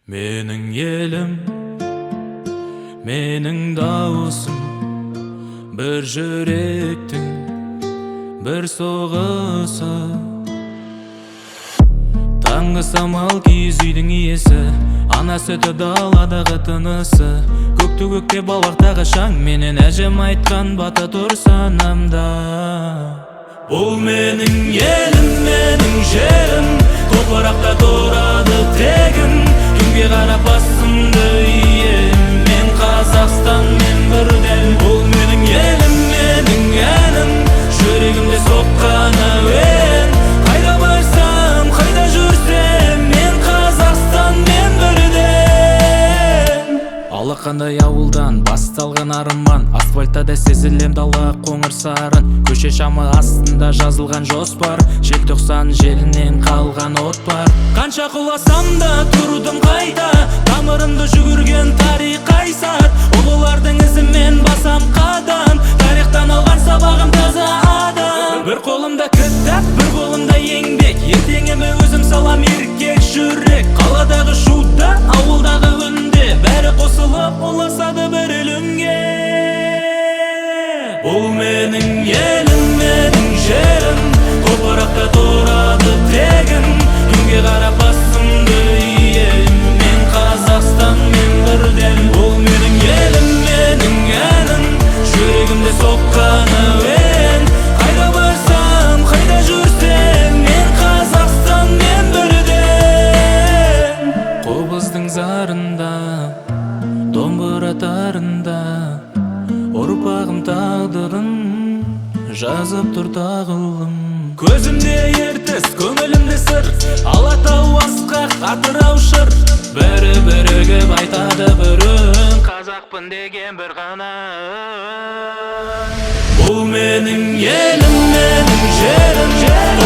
Менің елім, менің дауысым, бір жүректің бір соғысы. Таңғы самал, киіз үйдің иесі, ана сүті, даладағы тынысы, көкті көкте балақтағы шаң менен әжем айтқан бата тұр санамда. Бұл менің елім, менің жерім, топырақта тұрады тегім. Кімге қарап басымды ием, мен Қазақстанмен бірден. Бұл менің елім, менің әнім, жүрегімде соққан әуен. Қайда барсам, қайда жүрсем, мен Қазақстанмен бірден. Алақандай ауылдан басталған арман, асфальтта да сезілем дала қоңыр сарын. Көше шамы астында жазылған жоспар, желтоқсан желінен қалған от бар. Қанша құласам да, тұрдым қайта, тамырымды жүгірген тарих қайсар. Ұлылардың ізімен басам қадам, тарихтан алған сабағым таза адам. Бір қолымда кітап, бір қолымда еңбек, ертеңіме өзім салам еркек жүрек. Қаладағы шуда, ауылдағы үнде, бәрі қосылып ұласады бір ілімге. Бұл менің елім, менің жерім, топырақта тұрады тегім. Кімге қарап басымды ием, мен Қазақстанмен бірден. Бұл менің елім, менің әнім, жүрегімде соққан әуен. Қайда барсам, қайда жүрсем, мен Қазақстанмен бірден. Қобыздың зарында, домбыра тарында, ұрпағым тағдырын жазып тұр тағылым. Көзімде Ертіс, көңілімде Сыр, Алатау асқақ, Атырау шыр. Бірі бірігіп айтады бір үн, қазақпын деген бір ғана. Бұл менің елім, менің жерім.